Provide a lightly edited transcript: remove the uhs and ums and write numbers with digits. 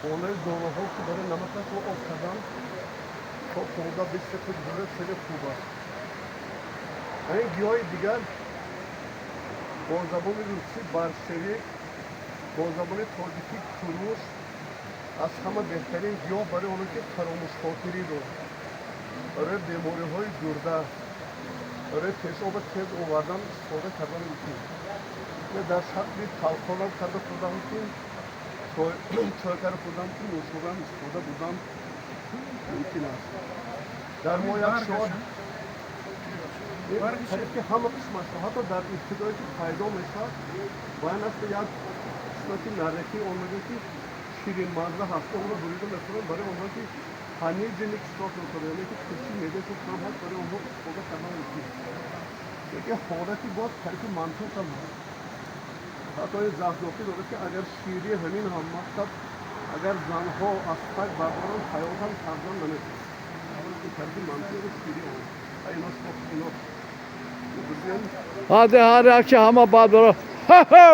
Болои донаҳо, ки барои намак аст, об кардан то 15-20 дақиқа гузоред, хеле хуб аст. Ин гиёҳи дигар бо забони русӣ борщевик, бо забони тоҷикӣ куруш, аз ҳама беҳтарин гиёҳ барои оне ки фаромӯшхотирӣ дорад, барои бемориҳои гурда, барои пешоба тез овардан истифода кардан мумкин. Дар шакли талқонам карда хӯрдан мумкин, чой карда хӯрдан мумкин, нӯшобаам истифода бурдан мумкин аст. Дар мо як шор қариб ки ҳама қисмашро, ҳатто дар ибтидое ки пайдо мешавад, бояд аст, як қисмати нарраки он мегӯяд, ки ширинмазза ҳаст, онро бурида мехӯранд. Барои онҳо ки пониженный кислотность дорад, яъне ки турши меъдашон кам ҳаст, барои онҳо истифода кардан мумкин. Лекин ҳолати боз тариқи мантиқ ҳам ҳаст, ҳатто ин заҳрнокӣ дорад, ки агар шири ҳамин ҳам мақсад, агар занҳо аз пак бардоранд, ҳаётан фарзанд намешавад. Ин тариқи мантиқи шири он ино ино. Ҳаде ҳар якчи ҳама баъд баро. Хо-хо!